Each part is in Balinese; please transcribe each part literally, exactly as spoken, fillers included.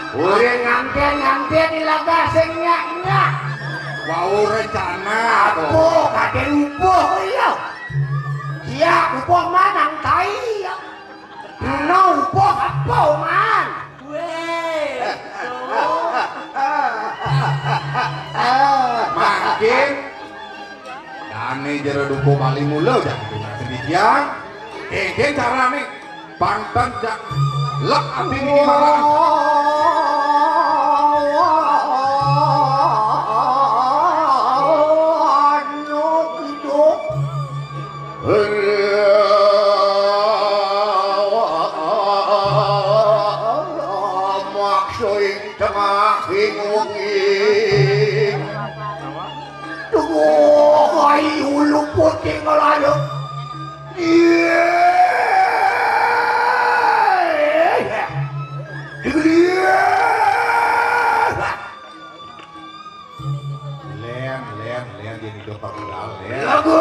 Urang nganten-nganten di laga sing nyak-nyak. Wau rencana. Apa kadén ubuh ya? Siap ubuh manang tai ya. Dina ubuh apa man? Wéh. Mangkin dané jero duko Bali mula jak itu. Nah, sedikian. Kéngkén carané. Panten jak lek ati niki marang. Anu kiduk. Maksa ing tengahing wengi. Duh, ai ulu puting ngelayu. Iya. Iya. Lén, lén, lén, jadi dokter medal, lén. Lagu.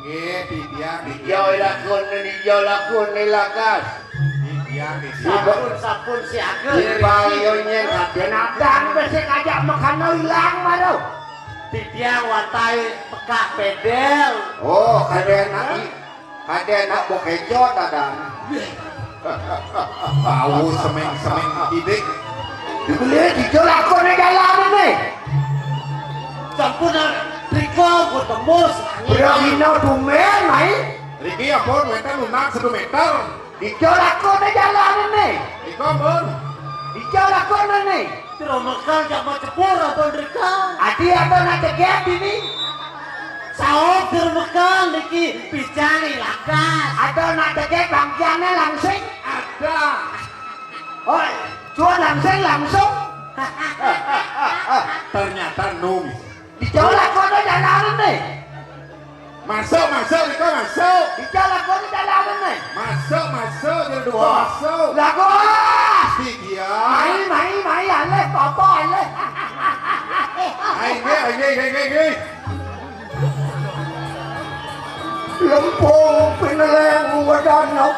Nggih, titiang, titiang. Dijauh lakun, dijauh lakun, lakas. Titiang, titiang. Sampun, sampun, siaga. Di Bali nyén kadén adang, besik aja makana ilang, baru. Titiang watai pekak pedel. Oh, kadén nak, kadén nak bokeco dadang. Bau semeng-semeng kidik. Dibeli dijol aku nih jalan ini. Sampun, ah, riko, gua tembus. Berang hina dumen, mai. Riki ampun, wénten lunak satu meter. Dijol aku nih jalan ini. Riko ampun. Dijol aku nih. Jero Mekal jak macepur apa ndrika? Adi ada nak cegek ini. Saut Jero Mekal niki pican lakas. Ada nak cegek bangkiannya langsing. Ada. Oh, cua langsing langsung. Ternyata nung. Dicolak kono jalanan nih. Masuk, masuk, Riko, masuk. Dicolak kono jalanan nih. Masuk, masuk, jadi dua masuk. Lagu. Tiga. Mai, mai, mai, aleh, papa, aleh. Ayo, ayo, ayo, ayo, ayo. Lempung pineleng wadana.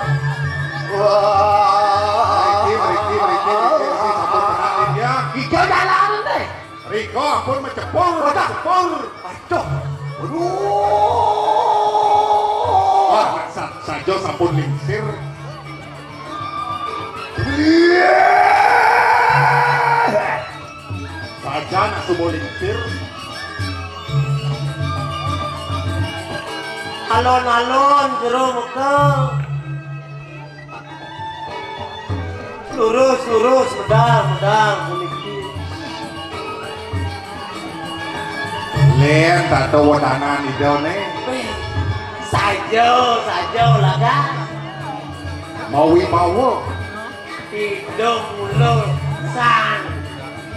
Wah. Riki, Riki, Riki, Riki, Riki, sampun tenang, Riki, ya. Dicolak jalanan nih. Riko ampun macepur, macepur. Aduh. Aduh. Wah, sa saja sampun lingsir. Iya. Saja nak subuh lingsir. Alon-alon Jero Mekal. Lurus, lurus, medal, medal, puniki. Lén tato wedanan Ida né. Wéh, saja, saja, laga. Mawibawa. Ida mula sang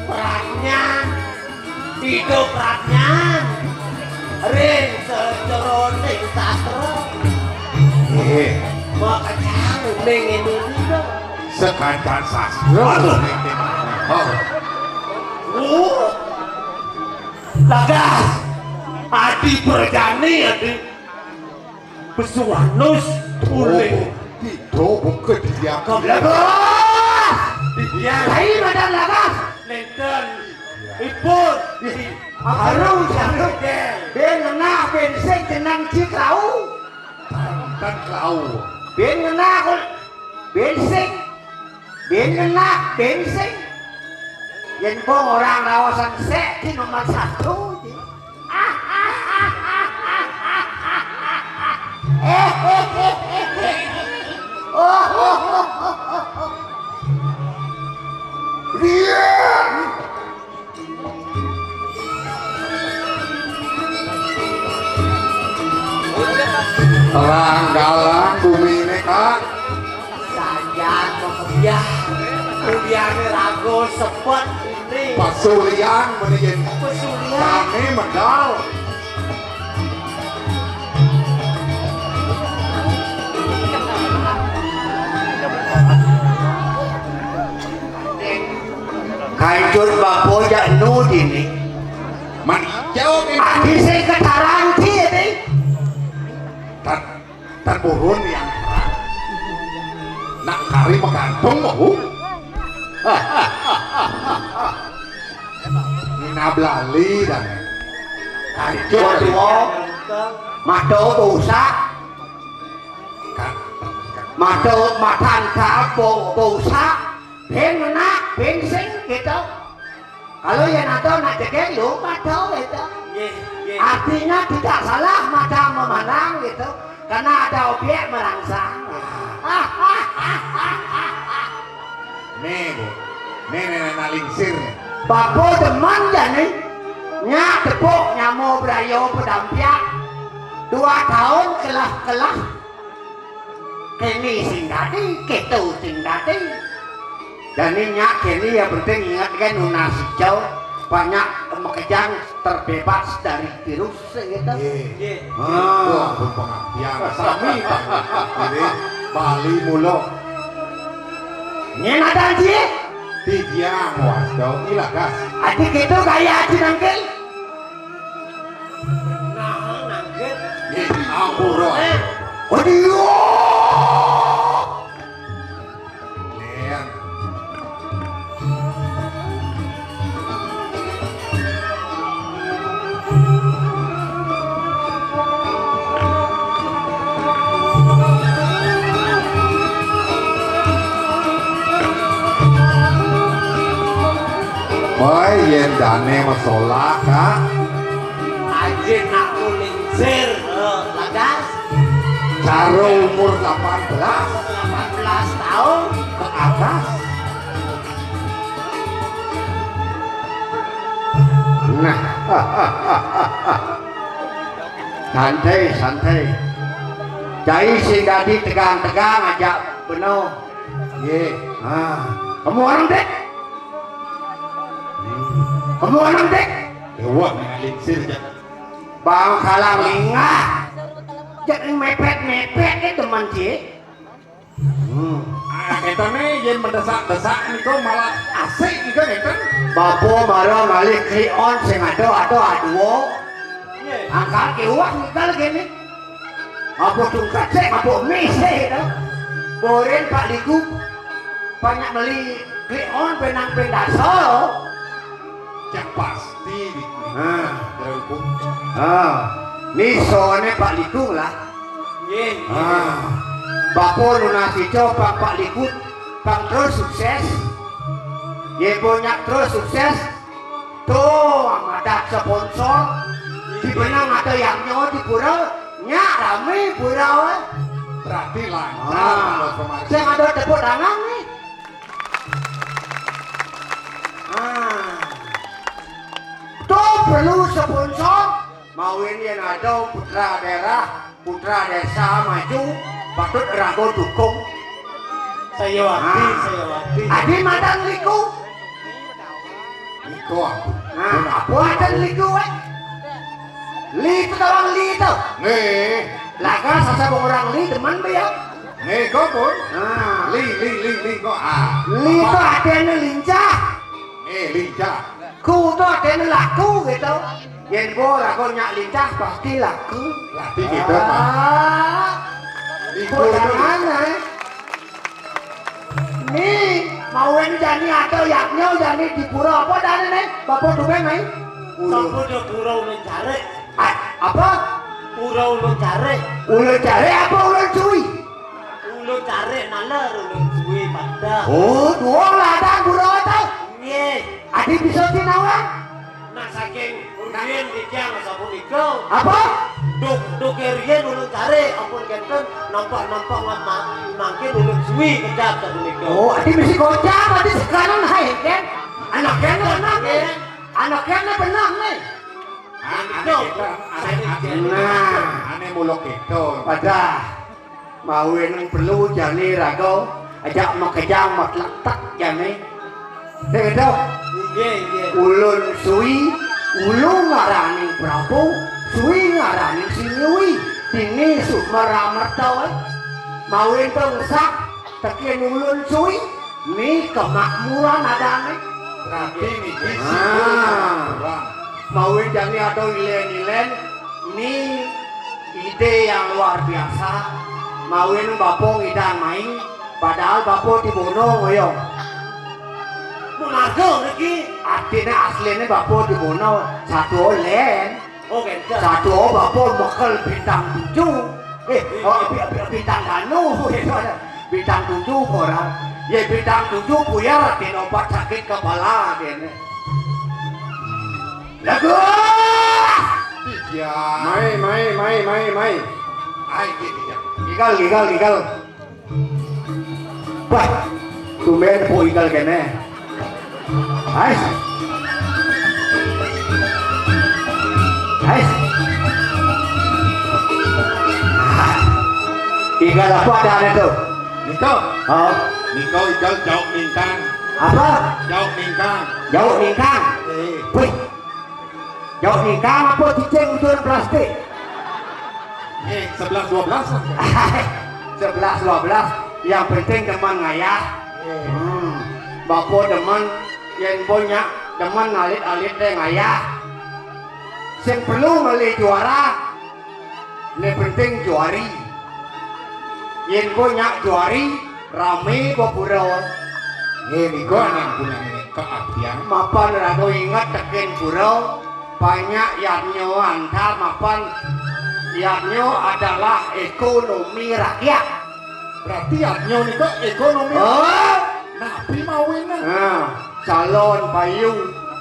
Pradnyan, Ida Pradnyan, ring sajeroning sastra. Nggih. Makejang ning Indonesia. Sekancan sastra. Aduh. Oh. Oh. Lagas. Adi Prajani, Adi. Pesuanus tulis. Tidak buka didiakan. Lagas! Didiakan. Hai, Madam Lagas. Nenten. Ipun. Haru, haru. Ben ngenah, ben sing jeneng cik lau. Tentang lau. Ben ngenah, ben sing. Ben ngenah, ben sing. Yen pun orang rawasan sek di nomor satu. Rian. Terang galang bumi ini, Kak. Sajan pekerja. Kuliahnya rago sepet ini. Pasulian mendingin. Pasulian. Kami medal. Kancut bapa jak nu dini. Man ijau ni. Adi sing ketaranti ni. Tan, tan burun yang terang. Nak kari menggantung mau. Minab lali dah. Hancur. Dua, dua. Mata busak. Mata, matan ka bu-, busak. Bin menak, bin sing gitu. Kalau yang ada nak jegeng, lu mata gitu. Nggih, nggih. Artinya tidak salah mata memandang gitu. Karena ada objek merangsang. Nih, Bu. Nih, nih, nih, nah, lingsir nih. Bapa demen jani. Nyak tepuk nyama berayo pedampiak. Dua tahun kelah-kelah. Kini sing dadi, keto sing dadi. Jani nyak kini ya penting ingat kan nunas ijo. Banyak makejang terbebas dari virus gitu. Nggih. Nggih. Ah. Wah, pun pengabdian. Sami, Pak. Ini Bali mula. Nyen ada ji? Tidiang, wasta, ilagas. Adi gitu gaya Aji Nangkil. Nah, Nangkil. Nggih, ampura. Eh. Aduh. Len. Wah, yen dane masolah, Kak. Ajin aku lingsir, eh, lagas. Cara umur delapan belas. Delapan belas tahun. Ke atas. Nah. Santai, santai. Cai sing dadi tegang-tegang aja beno. Ye. Ah. Kamu orang dek? Kamu orang dek? Dewa nang lingsir jan. Bang kalang lingah. Jangan mepet-mepet ke teman cie. Hmm. Ah, kita nih yang mendesak-desak itu malah asik juga gitu. Bapa mara ngalih kliwon sing ada, ada aduo. Angkat ke uang ngigal gini. Apa tungkat sik, apa misih to. Boren Pak Liku banyak meli kliwon benang pendasa. Cak pasti Liku. Nah. Jero Liku. Ah. Ni soane Pak Liku lah. Nggih, nggih. Ah. Bapa nunas ijo pang Pak Liku pang terus sukses. Ye banyak terus sukses. Tuh, madat sponsor. Di benang ada yang nyawa di pura, nyak rame pura, weh. Berarti lancar, ah, Bos Pemaris. Sing ada tepuk tangan nih. Ah. Tuh perlu sponsor. Mawin yen ada putra daerah, putra desa maju, patut raga dukung. Saya wati, ah, saya wati. Adi madan liku. Liku aku. Nah, apa madan liku, eh? Li itu orang li itu. Nih. Laga sasa orang li demen be ya. Nih, kok pun. Nah. Li, li, li, li, kok. Ah. Li itu apa? Adene lincah. Nih, lincah. Ku to dene laku gitu. Yen bo laku nyak lincah pasti laku. Pasti gitu, Pak. Ah. Liku itu. Jangan, eh. Ni, mau ini jani ada yaknya jani di pura apa dane ne? Bapak Dubeng, eh? Sampun ya pura ulun cari. Ah, apa? Pura ulun cari. Ulun cari apa ulun cuy? Ulun cari nalar ulun cuy pada. Oh, dua ladang pura tau. Nggih. Adi bisa sinawang? Nah, saking riyen titiang sapunika. Apa? Duk, duk riyen ulun cari, ampun kenten, nampak-nampak ngap ma-, mangkin ulun suwi kecap sapunika. Oh, adi mesti kocap, adi sekarang hai, kan? Anak kene benar, nih. Anak kene benar, nih. Ah, ane kita, ane, ane, nah. Ane muluk kita. Pada. Mawin perlu jani raga, ajak makejang matletek jani. Dek itu. Nggih, nggih. Ulun suwi, ulun ngarani Prabu, suwi ngarani Sinuwi. Dini sumber amerta, eh. Mawin pengsak, tekin ulun suwi, ni kemakmuran adane. Berarti niki, ah, kemakmuran. Mawin jani ada ilen-ilen, ni ide yang luar biasa. Mawin bapa ngidang main, padahal bapa di bono ngoyong. Kok iki? Artine asline bapa dumono Satuo Len. Oh, kenten. Satuo bapa mekel bintang tujuh. Eh, oh, bi-, bi-, bintang danu. Bintang tujuh ora. Ya, bintang tujuh buyar artine obat sakit kepala kene. Lagu. Iya. Mai, mai, mai, mai, mai. Ai, gitu ya. Gigal, gigal, gigal. Wah, tumben po igal kene. Ais. Ais. Igal apa adane tuh? Niko. Oh. Niko igal jauk ningkang. Apa? Jauk ningkang. Jauk ningkang. Eh. Wih. Jauk ningkang apa cicing ujung plastik? Eh, sebelas dua belas. Sebelas dua belas. Yang penting demen ngayah. Hmm. Bapa demen yen banyak demen alit-alit deh ngayah. Sing perlu ngalih juara. Ne penting juari. Yen ko nyak juari, rame ko pura. Nggih, nika nang gunane keabdian. Mapan raga inget teken pura, banyak yadnya antar mapan yadnya adalah ekonomi rakyat. Berarti yadnya nika ekonomi. Oh. Napi mawine? Nah, salon payu,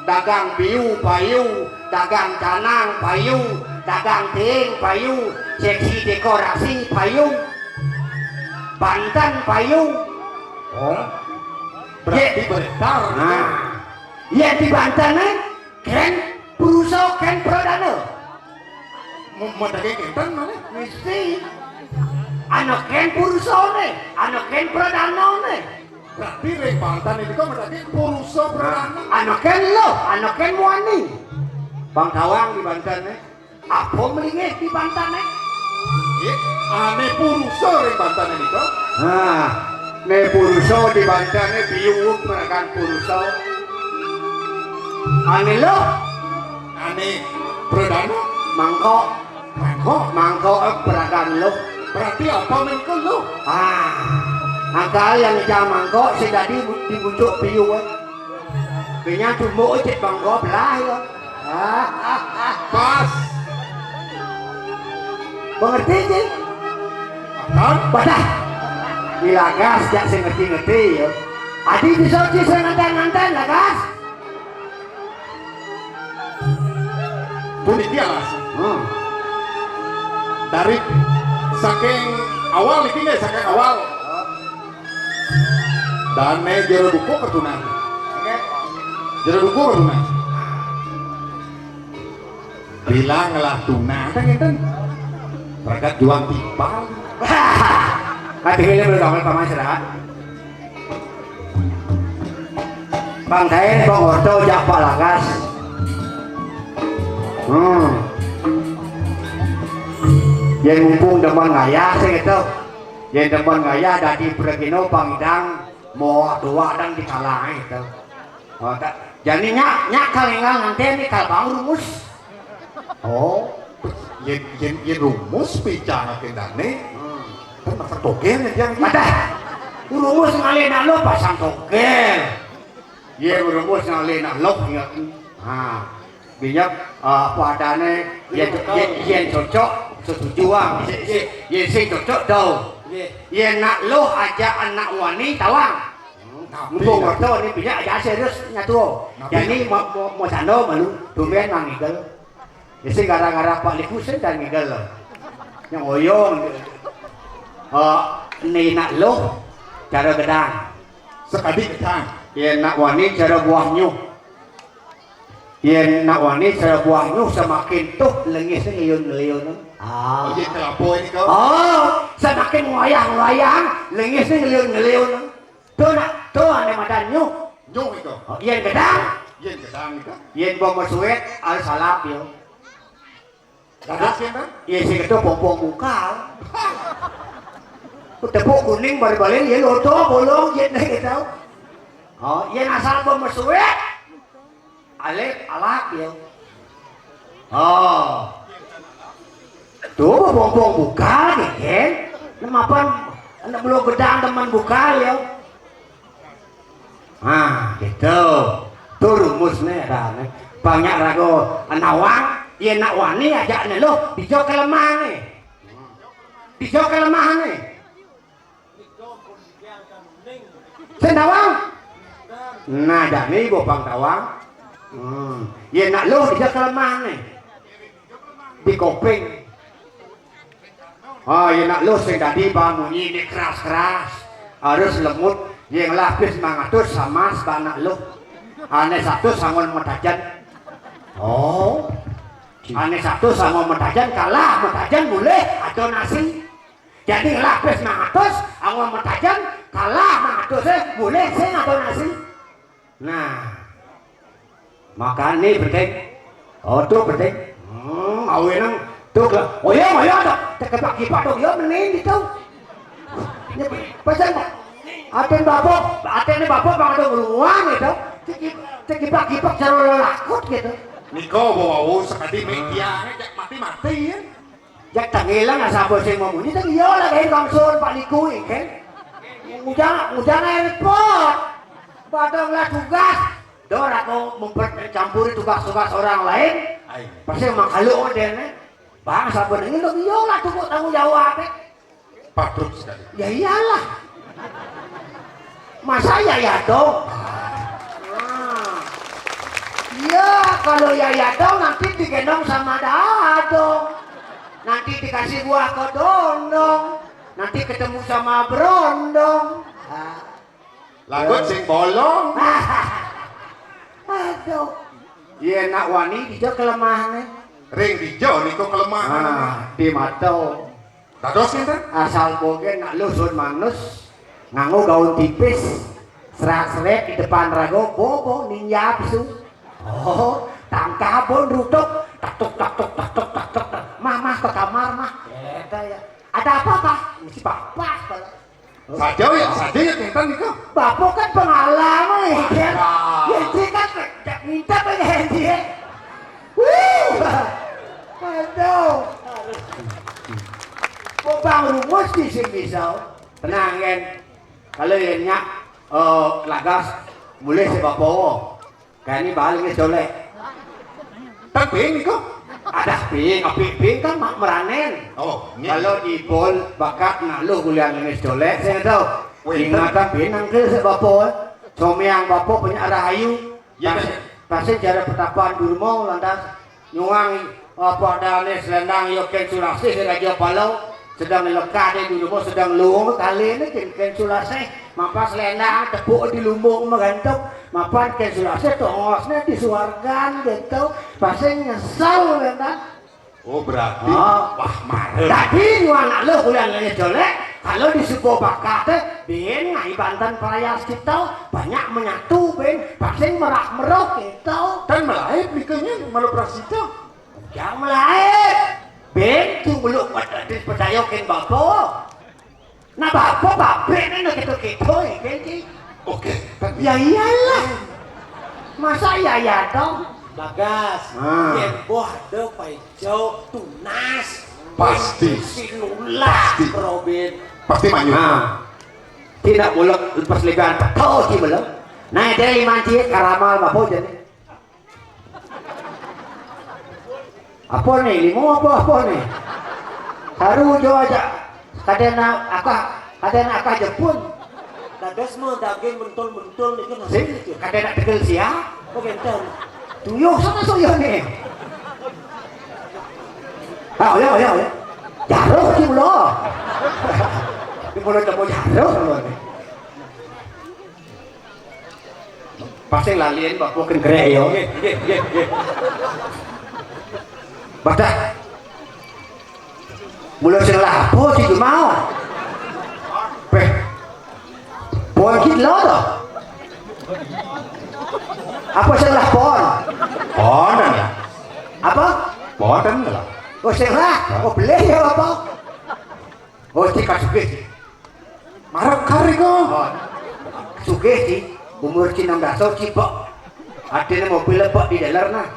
dagang biu payu, dagang canang payu, dagang ting payu, seksi dekorasi payu, banten payu. Oh, berarti beredar. Nah, ya di banten, eh, ken purusa ken pradana. Mo-, modake kenten male? Mesti. Ana ken purusane, ana ken pradanane. Berarti ring banten iki kok modake purusa pradana. Ana ken lo, ana ken muani. Bang Dawang di bantene. Apa melingih di bantene? Nggih, ane purusa ring bantene nika. Nah, ne purusa di bantene biu meragan purusa. Ane lo? Ane pradana? Mangkok. Mangkok? Mangkok, eh, peragan lo. Berarti apa mengko lo? Ah, angkal yang jam mangkok sing dadi dibujuk biu, eh. Kenya tumbuk cek bangko belah ya. Ah, ah, ah. Pas. Mengerti, Cing? Akan? Padah. Di lagas, jak sing ngerti-ngerti ya. Adi bisa, Cing, sing nganten-nganten, lagas. Puniki alas. Hmm. Dari saking awal iki nggih, saking awal. Dane jero duku ketunan. Jero duku ketunan. Bilang lah tunan kan ngenten. Berkat juang timpal. Katinggalnya belum bangun paman istirahat. Bang Daen, Bang Orto, jak Pak Lagas. Hmm. Yen mumpung demen ngayah sing itu. Yen demen ngayah dadi pregino pangidang, moak doak dang dikalahin itu. Oh, tak, jani nyak, nyak kal enggal nganten ni kal bang rumus. Oh, yen, yen, yen rumus picang kendane. Hmm. Kan masak togel ya, Jang. Madah. Rumus ngalih nak lo pasang togel. Ye rumus ngalih nak lo ingat. Ha. Minyak, eh, apa adane, yen, yen, yen cocok, setuju, Bang. Ye, ye, ye sing cocok, tau. Ye. Ye nak lo aja anak wani, tawang. Hmm, tapi mumpung ya. Orto ni minyak aja serius nyatu. Tapi jadi ya. Mau, mau, mau sando malu, tumben nang igel. Isi gara-gara Pak Liku sing dan ngigel. Yang oyong. Eh, ni nak lo cara gedang. Sekadi gedang. Ye nak wani cara buahnya. Yen nak wani cara buahnya semakin tuh lengisnya ngeliun-ngeliun. Ah. Oh, iya, kelapa ini kau. Oh, semakin ngoyang-ngoyang, lengisnya ngeliun-ngeliun. Tuh nak, tuh ane madan nyuh. Nyuh itu. Oh, yen gedang. Yen gedang itu. Yen bom suet, al salap yo. Dados yen, Bang? Yen sing kedo pompong bungkal. Tepuk kuning balik-balik yen lodo bolong yen nek gitu. Oh, yen asal bom suet. Alif alak yo. Oh. Tuh pompong bungkal yen. Nemapan anak belum gedang teman bungkal yo. Ah, gitu. Tuh rumusné adané. Bang nyak rago nawang, yén nak wani ajak né luh, dija kelemahné. Dija kelemahné. Sing tawang? Nah, jani bopang tawang. Hmm. Yén nak luh dija kelemahné. Di kuping. Ah, yén nak luh sing dadi bang munyi né keras-keras. Harus lemut, yén ngelah pis limang atus sama sebab nak luh. Ané satus sangon metajen. Oh. Ané satus sangon metajen kalah metajen mulih ada nasi. Jadi ngelah pis limang atus, angon metajen kalah limang atus, eh, mulih sing ada nasi. Nah, makané penting. Oh, tuh penting. Hmm, awénang tuh lah. Oh iya, oh iya, tuh. Cekepak kipak tuh, iya mending gitu. Ya, pesan, Pak. Atin bapak, atin ini bapak bang ada ngruang gitu. Cekip-, cekipak-kipak cara lelakut gitu. Nika bawa sakadi médiané cek mati-mati ya. Jak tangilang asa apa sing mau munyi, tak iya lah kayak kangsun Pak Niku ya kan. Ngujang, ngujang repot. Padahal lah tugas. Dor aku mempercampuri tugas-tugas orang lain. Ai. Pasti emang kalau dene. Bang, saben ini lo iya lah tuh tanggung jawab. Patut sekali. Ya iyalah. Masa ya ya dong. Nah. Iya, kalau ya ya dong nanti digendong sama dadong. Nanti dikasih buah kedondong. Nanti ketemu sama berondong. Nah. Lagu sing bolong. Aduh. Iya nak wani dija kelemahannya. Ring dija niku kelemahan. Ah, di mata. Dados sinten? Asal bogen nak lusun manus nganggo gaun tipis, serak-serik di depan rago, bobo ninjapsu. Oh, tangkabon rutuk, tak tuk tak tuk tak tuk tak tuk. Mah, mah ke kamar mah. Eta ya. Ada apa, Pak? Mesti Bapak. Saja ya, saja ya kinten niku. Bapak kan pengalaman ya. Ya, dia kan minta pengen dia. Wuh. Aduh. Kok Bang Rumus di sini bisa? Tenang, Gen. Kalau ya nyak, eh, lagas, mulai si Bapak. Kani bal nggih colek. Tapi niku. Ada ping, api ping kan mak meranen. Oh, nggih. Kalau di bol bakat nak lu kuliah nggih colek, saya tahu. Wih, ingatan pinang ke se bapo. Somiang bapo punya rahayu. Ya, pasti, ya. Pasti cara pertapan durmo lantas nyuang apa ada ane selendang yo ken sulasih raja palau. Sedang lekade di rumah, sedang luung kali ini ken, ken sulasih. Mapas lendang tepuk di lumbung menggantung. Mapan ken sulasih tongosnya di suargan gitu. Pasti nyesal lendang. Oh, berarti, ah, wah, marah. Jadi, nyuang anak lu kuliah nanya colek, kalau di sebuah bakat teh, bin ngai bantan perayas kita, banyak menyatu, bin, pasti merah-meruh gitu. Dan melaib nikahnya, malu prasita. Jangan melaib. Bin, tuh belum pada dipercayakan bapak. Nah, bapak pabrik ini gitu-gitu ya, kan, Ci? Oke, kan? Ya iyalah. Masa ya ya dong? Bagas, ah. Yén boh ada paijo tunas. Pasti. Sinulah, pasti. Robin. Pasti maju. Nah. Tidak boleh lepas lebihan. Tahu sih belum. Nah, dia lima Ci karamal bapak jadi. Apa nih? Limo apa, apa nih? Haru jo aja. Kadena akah, kadena akah Jepun. Dados mah daging mentul-mentul niki nasi. Sih, niki. Kadena tegel sia. Oh, genten. Tuyuh sama tuyuh nih. Ah, ya, ya, ya. Jaruh sih belum. Di mulut temu jaruh belum nih. Pasti lalian bapak kengkerek ya. Nggih, nggih, nggih, nggih. Badah. Mula sing lapo sih mau. Peh. Pon ki lo to. Apa sing lah pon? Pon lah. Apa? Pon lah. Oh, sing lah. Oh, beli ya apa? Oh, sing kasugih. Marep kari kok. Oh. Sugih, Ci. Umur Ci enam belas tahun, Ci, Pak. Artinya mobil, Pak, di dealer, nah.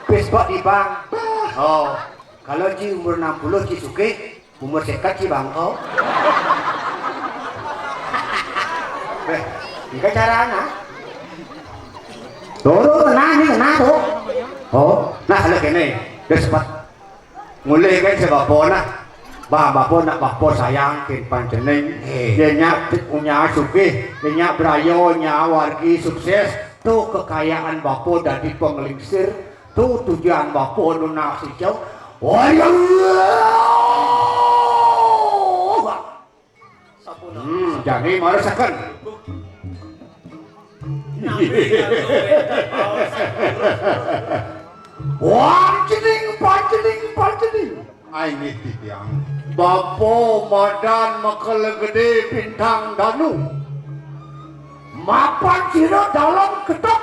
Bis, Pak, di bank. Oh. Kalau Ci umur enam puluh, Ci sugih. Umur sekat, Ci bangko. Eh. Engké carana. Turu tenang, nih, tenang, tuh. Oh, nah, lha kéné. Wis cepet. Mulih kan si bapa nah. Bah, bapa nak bapa sayang kén panjeneng. Nggih. Yén nyak punya sugih, yén nyak braya, nyak wargi sukses, tuh kekayaan bapa dadi penglingsir, tuh tujuan bapa nunas ijo. Waduh. Hmm, jani marasaken. Pancening, pancening, pancening. Ai nggih titiang. Bapa madan Makala Gedé Bintang Danu. Mapan sira dalam ketek.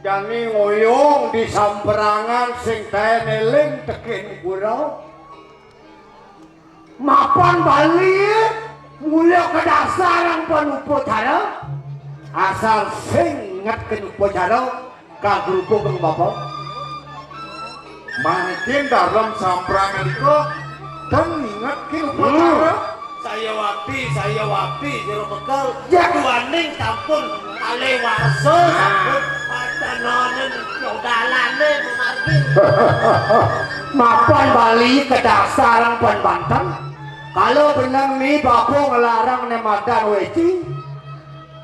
Jani ngoyong di samperangan sing taén éling tekén gurau. Mapan Bali mula kadasarang pan upacara, asal sing ngetken upacara kagrupuk kang bapa. Mangkin dalem samprangan nika ten ngingetke upacara. Hmm. Saya wakti, saya wakti, Jero Bekel. Ya. Duaning sampun kalih warsa, sampun pacananing dalane memargi. Mapan Bali kadasarang pan banten. Kalau beneng ni bapa ngelarang ne madan weci.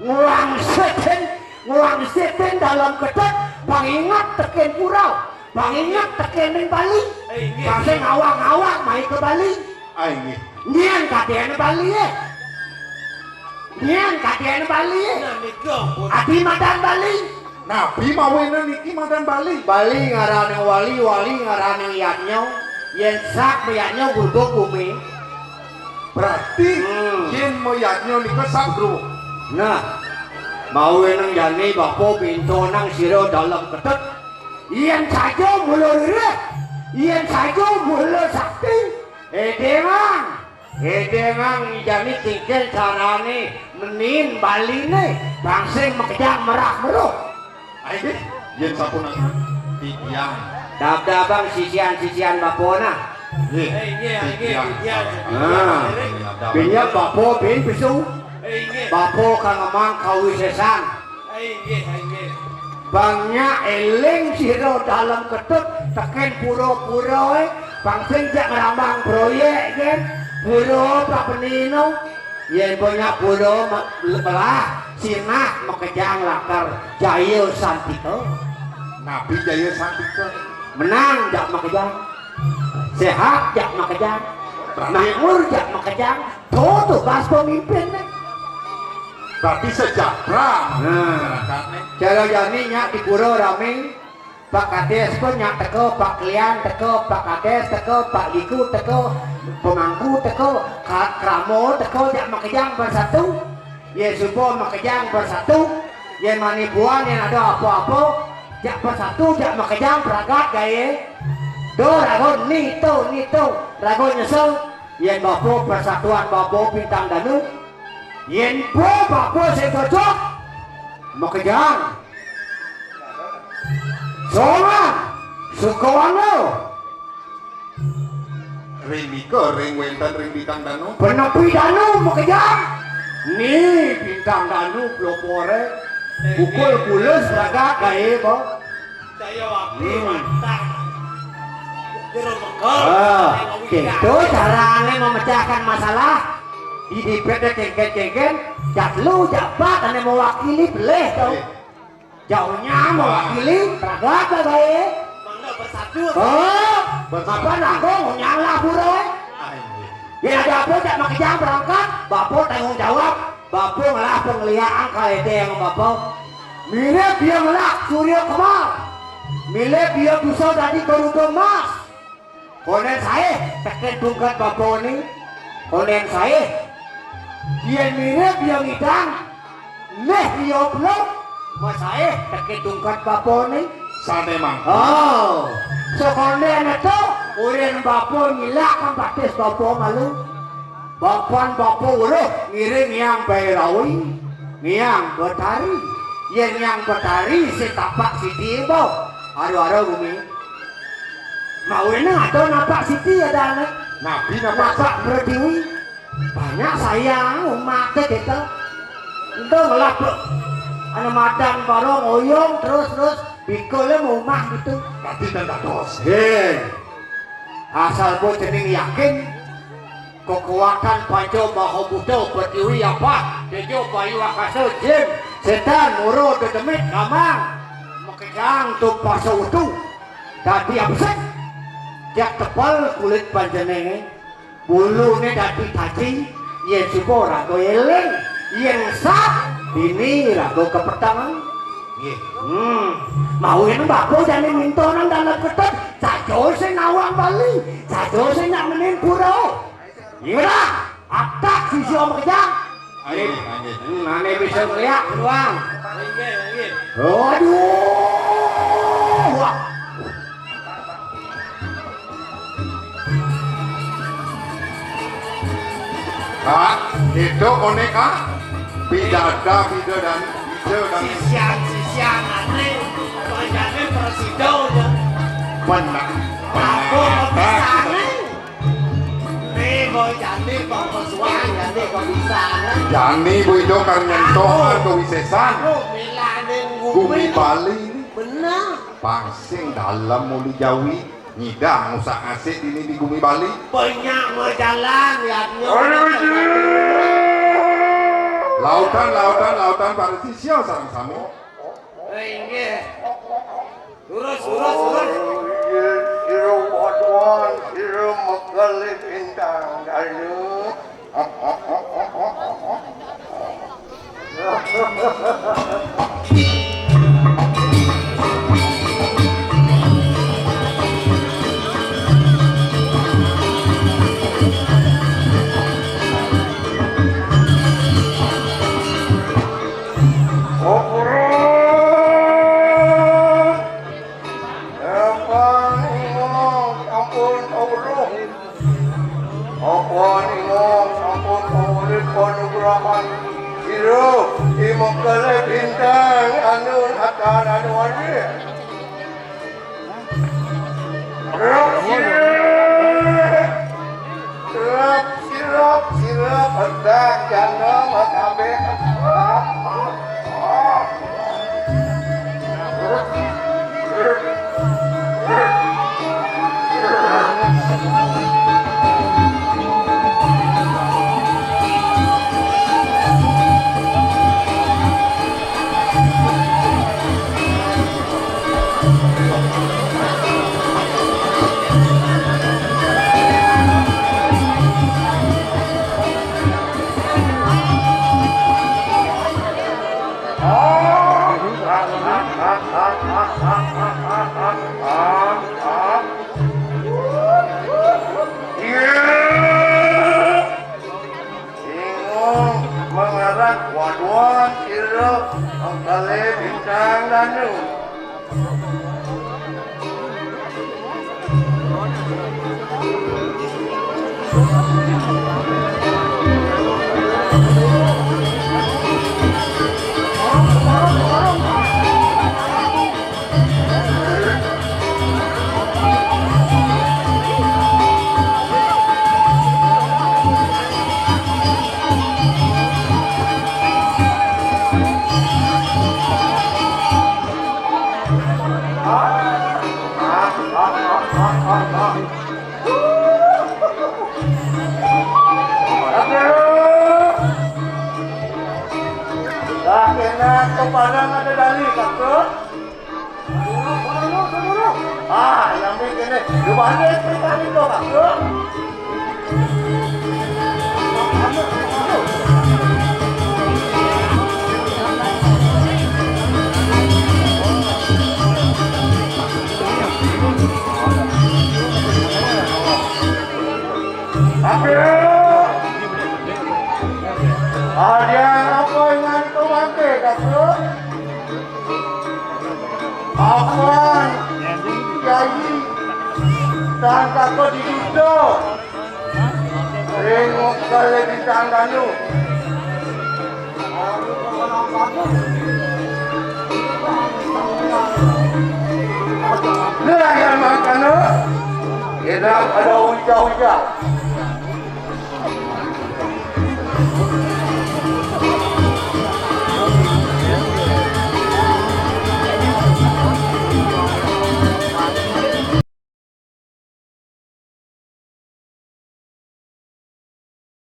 Ngwangsitin, ngwangsitin dalam ketek, panginget tekén pura, panginget tekén ning Bali. Eh, inggih. Kasih ngawang-ngawang mai ke Bali. Ah, inggih. Nyén kadéné Bali, eh? Nyén kadéné Bali, eh? Nah, nika pun. Adi madan Bali. Napi mawéna niki madan Bali? Bali ngarané wali, wali ngarané yadnya. Yén sak yadnya guruk bumi. Berarti hmm. Yén mayadnya nika sak guru. Nah, mawéna jani bapa pintonang sira dalam ketek. Yén saja mula ririh, yén saja mula sakti. Édéngang, édéngang jani cingkil carané menin Baliné, bang sing makejang merah meruh. Ayo, yén sampun titiang. Dab-dabang sisian-sisian bapana. Nggih, titiang. Nah, bin ya bapa bin bisu. Bapa kang emang kawisésan. Bang nyak éling sira dalem ketek tekén pura-pura, eh. Bang sing jak ngrambang proyek, kan. Pura Pak Penino. Yén banyak pura ma-, melah, sinah makejang lakar Jaya Santika. Napi Jaya Santika? Menang jak makejang. Séhat jak makejang. Berarti makmur jak makejang. Tuh, tugas pemimpin nih. Berarti sejahtera nah. Masyarakat nih. Cara jani nyak di pura ramé. Pak Kades pun nyak teka, Pak Klian teka, Pak Kades teka, Pak Liku teka, pemangku teka, ka-, krama teka, jak makejang bersatu. Yé suba makejang bersatu. Yé mani buan yén ada apa-apa, jak bersatu, jak makejang pragat gaé. Do raga nito, nito, raga nyesel. Yén bapa persatuan bapa Bintang Danu. Yén po bapa sing cocok. Makejang. Songan, Sukawana. Ring nika, ring wénten ring Bintang Danu. Penepi Danu makejang. Ni Bintang Danu pelopore. Bukul bulus raga gaé, bo. Saya wakil hmm. Mantap. Jero Mekar. Ah, gitu carane memecahkan masalah. Di dipet cengken-cengken, jak lu, jak pat, ane mewakili, beleh, tau. Jauhnya mewakili, pragat lah bae. Mangga bersatu. Oh, bersatu. Apa nanggung, nyala pura, eh? Ah, iya. Ya, ada apa, jak makejang berangkat, bapak tanggung jawab, bapak ngelah pengliakan kalédé yang bapak. Mirip dia ngelah surya kembar. Mirip dia bisa dadi garuda emas. Konden saé, tekén tungkat bapané. Konden saé. Yén mirip ya ngidang, néh ya belum. Masaé tekén tungkat bapané. Sané mangké. Oh, sekonden itu urin bapa ngilak kan batis bapa malu. Bapan bapa weruh ngiring Hyang Bairawi, Hyang Betari. Yén Hyang Betari sing tapak siti, bo. Aru-aru gumi. Mawéna ada napak siti adané. Nabi napak. Napak Pertiwi. Banyak sayang umaté kita. Ento ngelap, ana madan barang oyong terus-terus bikule mumah gitu. Dadi ten dados. Nggih. Asal bo jeneng yakin, kekuatan Panca Maha Buddha, Pertiwi, apa, Tejo, Bayu, Akasa, Jin, Setan, Mura, Dedemit, Gamang, makejang tu pasa utuh. Dadi abesik. Jak tepel kulit panjenenge. Bulune dadi taci, yen suba raga eling, yen sat, dini raga kepeteng. Nggih. Hmm, mau yen bapa jane minta nang dalem Ketut, saja sing nawang Bali, saja sing nak menin pura. Iya dah, atak sisi om kejang. Ayo, lanjut. Hmm, ane bisa ngeliat doang. Nggih, nggih. Aduh, wah. Kak, itu konek, Kak. Pidada, pidada, pidada. Sisian, sisian, ane. Panjane presido, ya. Benar. Aku Benar. Bisa, ane. Nih, boy, jani kok kesuwen, jani kok bisa, ane. Jani, boy, itu kan nyentuh Aku. Kewisesan. Aku milane Bumi ngumi. Bali ini. Bener. Pang sing dalem muli Jawi, nyidang ngusak-asik dini di gumi Bali. Banyak majalan, ya, nyo. Lautan, lautan, lautan, para sisya sareng sami. Eh, inggih. Lurus, lurus, lurus. Inggih, sira wadon, sira mekeli bintang dalu. Apa ning ngomong sampun kawruh? Apa ning ngomong sampun kawruh panugrahan? Ira, di mengkele bintang anu natan anu adi. Sirap, sirap, sirap, sirap, entah janda makabe. Bingung mengarak waduan sira mengkale bintang danu. Lah, kena kepada ada dari, Kakak. Ah, yang bikin nih, lu balik ke kami tuh, Kakak. Ada apa dengan pemangke, Kakak? Apan, Kyai, tan Kakak diduda. Ring kale bintang danu. Nah, yang mangkana, kita ada ujar-ujar.